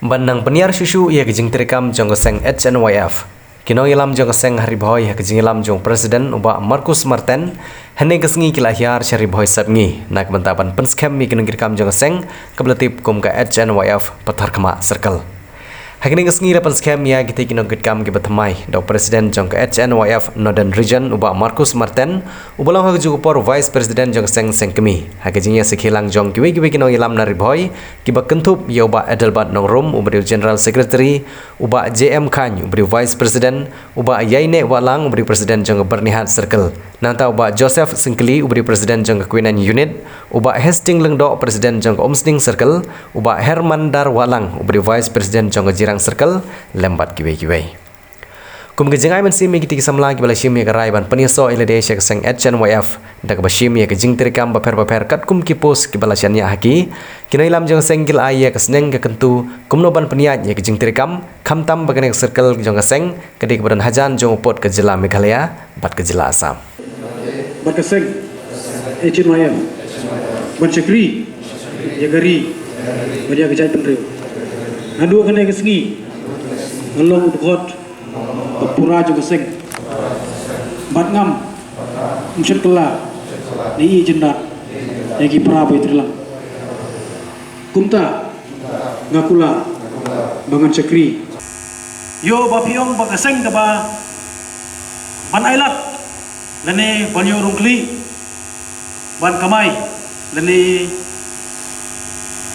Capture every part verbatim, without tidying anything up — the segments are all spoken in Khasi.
Ban nang pynïar shuh shuh ïa ka jingtrei kam jong ka seng H N Y F, ki nongïalam jong ka seng ha Ri Bhoi ha ka jingïalam jong u President u Bah Marcus Marten, hynne ka sngi ki la hiar sha Ri Bhoi Sepngi na ka bynta ban pynskhem ïa ki nongkitkam jong ka seng kaba la tip kum ka H N Y F Patharkhmah Circle. Ha kane ka sngi la pynskhem ïa kitei ki nongkitkam kiba thymmai da u President jong ka H N Y F Northern Region u Bah Marcus Marten, uba long ha kajuh ka por Vice President jong ka seng seng kmie. Ha ka jingïasakhi lang jong kiwei kiwei ki nongïalam na Ri Bhoi, kiba kynthup ïa u Bah Adelbert Nongrum uba dei u General Secretary, u Bah J M Khain uba dei u Vice President, u Bah Ïaineh Wahlang uba dei u President jong ka Byrnihat Circle. Nangta u Bah Joseph Syngkli uba dei u President jong ka Queen Anne Unit, u Bah Hastings Lyngdoh President jong ka Umsning Circle, u Bah Herman Dar Wahlang uba dei u Vice President jong ka Jirang Circle, lem bad kiwei kiwei. Kum ka jingai mynsiem ïa kitei ki samla kiba la shim ïa ka rai ban pynïasoh ïa lade sha ka seng H N Y F da kaba shim ïa ka jingtrei kam bapher bapher katkum ki post kiba la shaniah ha ki, ki nongïalam jong ka seng ki la ai ïa ka sneng ka kyntu kumno ban pynïaid ïa ka jingtrei kam, khamtam ba kane ka circle jong ka seng ka dei kaba don hajan jong u pud ka jylla Meghalaya bad ka jylla Assam. Bad ka seng H N Y F ban shakri ïa ka ri bad ïa ka jaitbynriew. Naduh kane ka sngi nga long u dkhot ka pura jong ka seng. Bad ngam ym shym kylla ne ïeh jyndat ïa ki para ba ïatreilang. Kumta nga kular ba ngan shakri. Ïoh ba phi ong ba ka seng kaba ban ailad lane ban ïoh rung khlieh ban kamai lane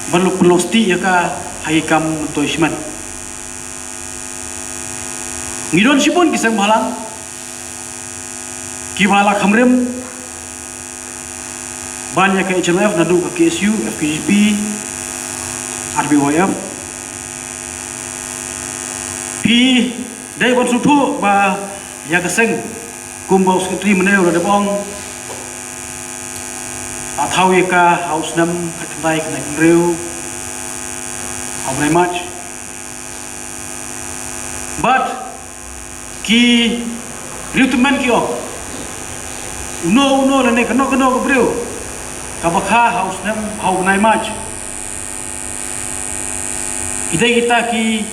ban luk pynlong stieh ïa ka ha ki kam myntoi shimet. Ngi don shibun ki seng bhalang kiba la kham rim ban ïa ka H N Y F naduh ka K S U, F K J P, R B Y F. Phi dei ban sngewthuh ba ïa ka seng kumba u secretary mynne u la dep ong, la thaw ïa ka ha u snem khatkhyndai khyndai hynriew ha u bnai March. Bad ki riewtymmen ki ong, uno uno lane kano kano ka briew kaba kha ha u snem ha u bnai March, ki dei kita ki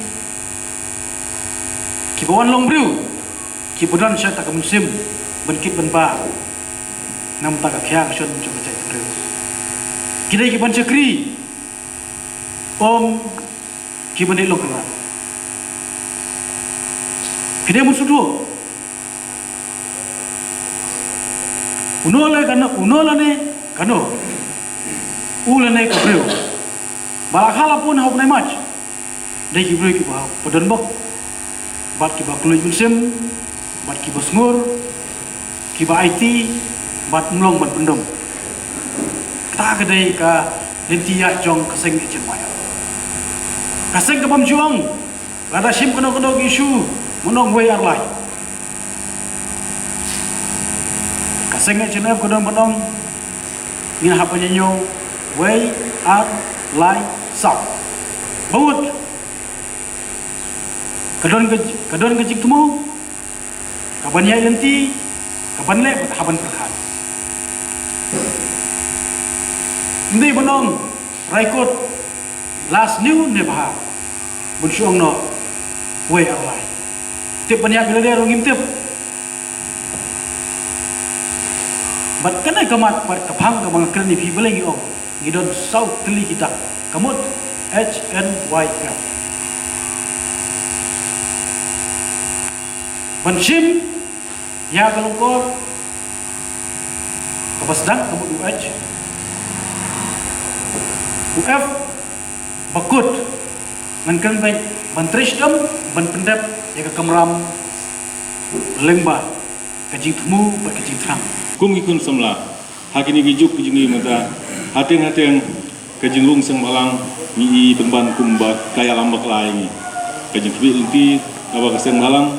kiba wan long briew kiba don sha ta ka mynsiem ban kit ban bah na bynta ka khia ka shon jong ka jaitbynriew. Ki dei kiban shakri, ym kiban dei long kynrad. Phi dei ban sngewthuh. Uno lane kano, uno lane kano, u lane ka briew ba la kha la pun ha u bnai March, dei ki briew kiba, ba don bok bad kiba kylluid mynsiem bad kiba sngur, kiba aiti bad ym long ban pyndem. Kata ka dei ka lynti ïaid jong ka seng H N Y F. Ka seng ka bym ju ong lada shim kano kano ka issue, ngan ong wei ar lai. Ka seng H N Y F ka don ban ong, ngin hap ban ïañiew wei ar lai saw. Ba mut ka don ka, ka don ka jingthmu kaban ïaid lynti, kaban leh bad kaban pyrkhat. Ym dei ban ong, rai kut, last new ne bha, ban shu ong noh wei ar lai. Tip ban ïaid ïa lade ruh ngim tip. Bad kane ka mat bad ka phang kaba nga kren ïa phi, balei ngi ong ngi don saw tylli ki dak, ka mut H N Y F. Ban shim ïa ka lyngkor kaba sdang, ka mut u H, u F ba kut, ngan kren beit ban trei shitom ban pyndep ïa ka kamram lyngba ka jingthmu bad ka jingthrang. Kum ki khun samla, ha kine ki juk ki jingim mynta, hateng hateng ka jingrung seng bhalang ngi i pynban kumba ka ïalam bakla ïa ngi. Ka jingkhmih lynti kaba ka seng bhalang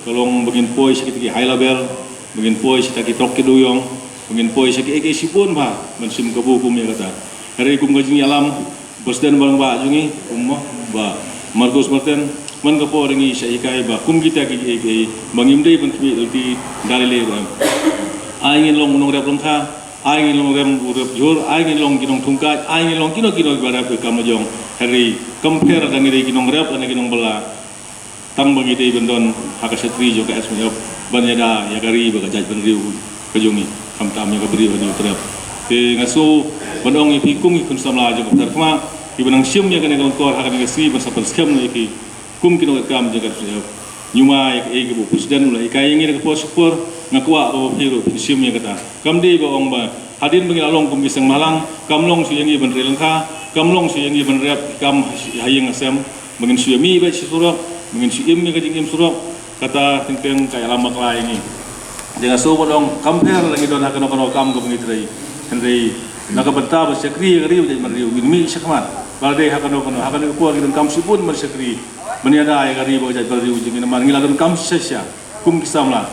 ka long ba ngin poi sha kita ki high level, ba ngin poi sha kita ki trok ki dewïong, ba ngin poi sha kiei kiei shibun bha ban shim kabu kum ïa kata. Hynrei kum ka jingïalam President ba rangbah jong ngi, u Bah Marcus Marten, man ka por ngi shah hikai ba kum kita ki, ki, ki, ba ngim dei ban khmih lynti da lei lei ruh em. Ai ngin long u nongrep lyngkha, Ai ngin long rem u rep jhur, ai ngin long ki nongthungkait, ai ngin long kino kino kiba rep ka kam jong. Hynrei kam pher da ngi dei ki nongrep, da ngi nongbylla. Tang ba ngi dei ban don ha ka shatri jong ka S P F ban ïada ïa ka ri bad ka jaitbynriew ka jong ngi, khamtam ïa ka briew ha Hynñiewtrep. Te nga shu ban ong ïa phi kum ki khun samla jong ka Ptharkhmah, kiba nang shim ïa kane ka longkor ha kane ka sngi ban sa pynskhem ïa phi kum ki nongtrei kam jong ka S P F. Ñiuma ïa kaei kaba u president u la hikai ïa ngi da ka por sha ka por, nga kwah ba phi ruh phin shim ïa kata. Kam dei ba ong ba hadien ba ngi la long kum ki seng bhalang, kam long shuh ïa ngi ban trei lyngkha, kam long shuh ïa ngi ban rep ki kam ha ïing ha sem, ba ngin shu ïa mih beit sha surok, ba ngin shu im ïa ka jingim surok, kata teng teng ka ïalam bakla ïa ngi. Te nga shu ban ong kam pher lada ngi don ha kano kano ka kam kaba ngi trei. Hynrei na ka bynta ban shakri ïa ka ri bad ka jaitbynriew ngin mih shakhmat. Lada dei ha kano kano, ha kane ka por ngi donkam shibun ban shakri, ban ïada ïa ka ri bad ka jaitbynriew jong ngi namar ngi la donkam shisha shisha kum ki samla.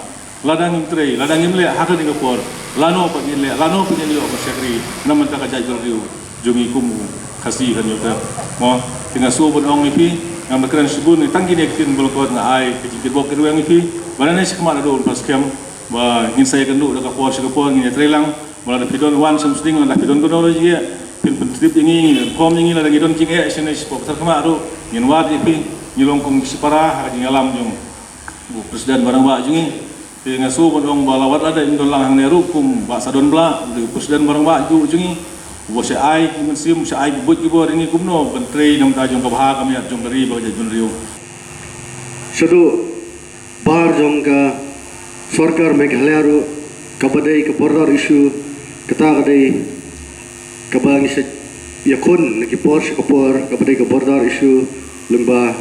Lada ngim trei, lada ngim leh ha kane ka por, lano pat ngin leh, lano pat ngin ïoh ban shakri na ka bynta ka jaitbynriew jong ngi kum u Khasi ha Hynñiewtrep. Mo, te nga shu ban ong ïa phi, ngam da kren shibun, tang kine ki ktien ba lyngkot nga ai ka jingkitbok kitrwiang ïa phi. Ba nangne shakhmat naduh ban pynskhem ba ngin sa ïakynduh da ka por sha ka por, ngin ïatrei lang. Ba lada phi don wan shem sding, lada phi don kano kano jingeh, phin pyntip ïa ngi, ngin inform ïa ngi, lada ngi don jingeh shane shapoh Ptharkhmah ruh ngin wad ïa phi. Ngi long kum ki shipara ha ka jingïalam jong u president ba rangbah jong ngi. Te nga shu ban ong ba la wat lada im don lang hangne ruh kum Bah Sadonblah, u president ba rangbah jong ngi, uba shah ai ki mynsiem, shah ai ki buit ki bor ïa ngi kumno ban trei na ka bynta jong ka bha ka miat jong ka ri bad ka jaitbynriew. Shaduh bar jong ka sorkar Meghalaya ruh, kaba dei ka border issue, kata ka dei kaba ngi sa ïakhun na ki por sha ka por, kaba dei ka border issue lyngba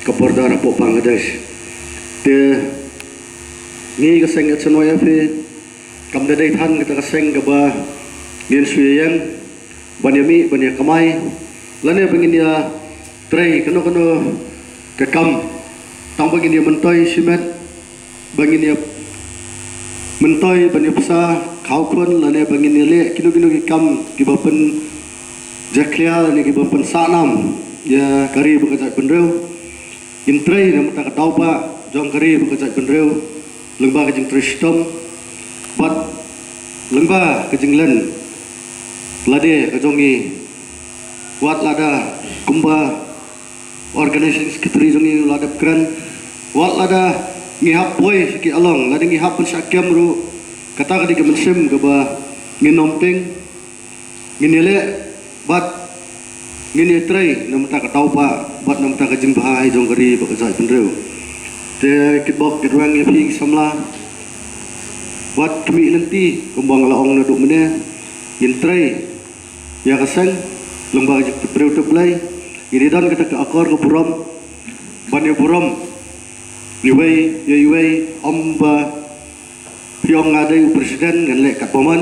ka border hapoh Bangladesh. Te ngi ka seng H N Y F A kam da dei than kata ka seng kaba ngin shu ïeng ban ïa mih ban ïa kamai lane ba ngin ïa trei kano kano ka kam, tang ba ngin ïa myntoi shimet, ba ngin ïa myntoi ban ïa pynsa khaw khun lane ba ngin ïa leh kino kino ki kam kiba pynjakhlia lane kiba pynsah nam ïa ka ri bad ka jaitbynriew. Ngin trei na ka bynta ka daw ba jong ka ri bad ka jaitbynriew lyngba ka jingtrei shitom bad lyngba ka jinglen lade ka jong ngi. Wat lada kumba organizing secretary jong ngi u la dep kren, wat lada ngi hap poi sha ki along, lada ngi hap ban shah kem ruh, kata ka dei ka mynsiem kaba ngin ym tieng. Ngin ïaleh bad ngin ïatrei na ka bynta ka daw ba bad na ka bynta ka jingbha jong ka ri bad ka jaitbynriew. Te kitbok kitrwiang ïa phi ki samla, wat khmih lynti kumba nga la ong naduh mynne. Ngin trei ïa ka seng lyngba ka jingtip briew tip Blei. Ngin ïa don kata ka akor ka burom ban ïa burom iwei ïa iwei, ym ba phi ong nga dei u president ngan leh katba mon.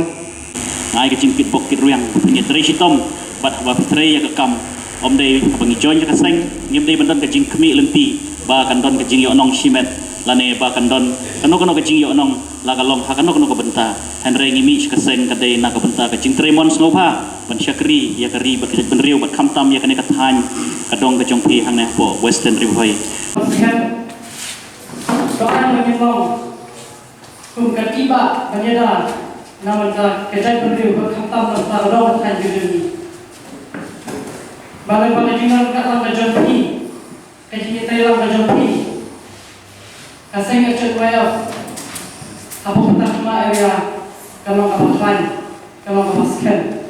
Nga ai ka jingkitbok kitrwiang, phin ïatrei shitom bad haba phi trei ïa ka kam, ym dei haba ngi join ïa ka seng ngim dei ban don ka jingkhmih lynti ba kan don ka jingïohnong shimet lane ba kan don kano kano ka jingïohnong la ka long ha kano kano ka bynta. Hynrei ngi mih sha ka seng ka dei na ka bynta ka jingtrei mon sngewbha ban shakri ïa ka ri bad ka jaitbynriew bad khamtam ïa kane ka thaiñ ka dong ka jong phi hangne hapoh Western Ri Bhoi. Ka ban ba ngin long kum ka tibah ban ïada na ka bynta ka jaitbynriew bad khamtam na ka bynta ka dong ka thaiñ ka jong ngi. Ba lyngba ka jingïalang ka jong phi, ka jingïatreilang ka jong phi, ka seng ka jong phi hapoh Ptharkhmah area ka long kaba khlaiñ, ka long kaba skhem.